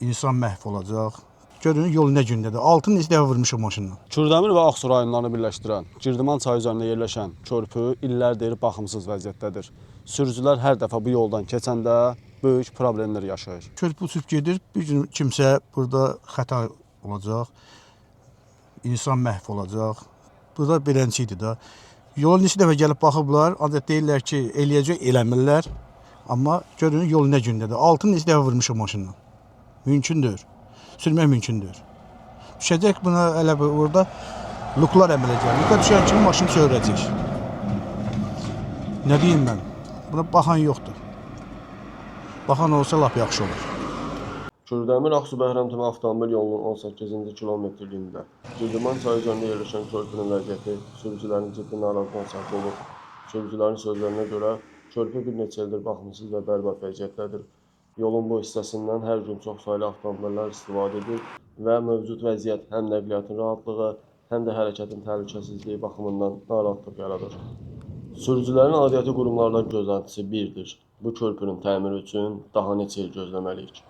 İnsan məhv olacaq. Görün yol nə gündədir. Altın neçə dəfə vurmuşuq maşınla. Kürdəmir və Ağsu rayonlarını birləşdirən Girdiman çayı üzərində yerləşən körpü illərdir baxımsız vəziyyətdədir. Sürücülər hər dəfə bu yoldan keçəndə böyük problemlər yaşayır. Körpü uçub gedir. Bir gün kimsə burada xəta olacaq. İnsan məhv olacaq. Burada beləncə idi də. Yola neçə dəfə gəlib baxıblar, ancaq deyirlər ki, eləyəcək, eləmirlər. Amma görün yol nə gündədir. Altın neçə dəfə vurmuşuq maşınla. Mümkündür. Sürmək mümkündür. Düşəcək buna elə burada luklar əmələ gəlir. Luka düşən kimi maşın çövrəcək. Nə deyim mən? Buna baxan yoxdur. Baxan olsa lap yaxşı olar. Kürdəmir Ağsu Bəhrəmtəmə avtomobil yolunun 18-ci kilometrliyində Girdiman çayı üzərində yerləşən körpünün vəziyyəti sürücülərin ciddi narazılığına səbəb olub. Sürücülərin sözlərinə görə körpü bir neçə ildir baxımsız və bərbad vəziyyətdədir. Yolun bu hissəsindən hər gün çox saylı avtomobillər istifadə edir və mövcud vəziyyət həm nəqliyyatın rahatlığı, həm də hərəkətin təhlükəsizliyi baxımından narahatlıq yaradır. Sürücülərin aidiyyəti qurumlardan gözləntisi birdir. Bu körpünün təmiri üçün daha neçə il gözləməliyik?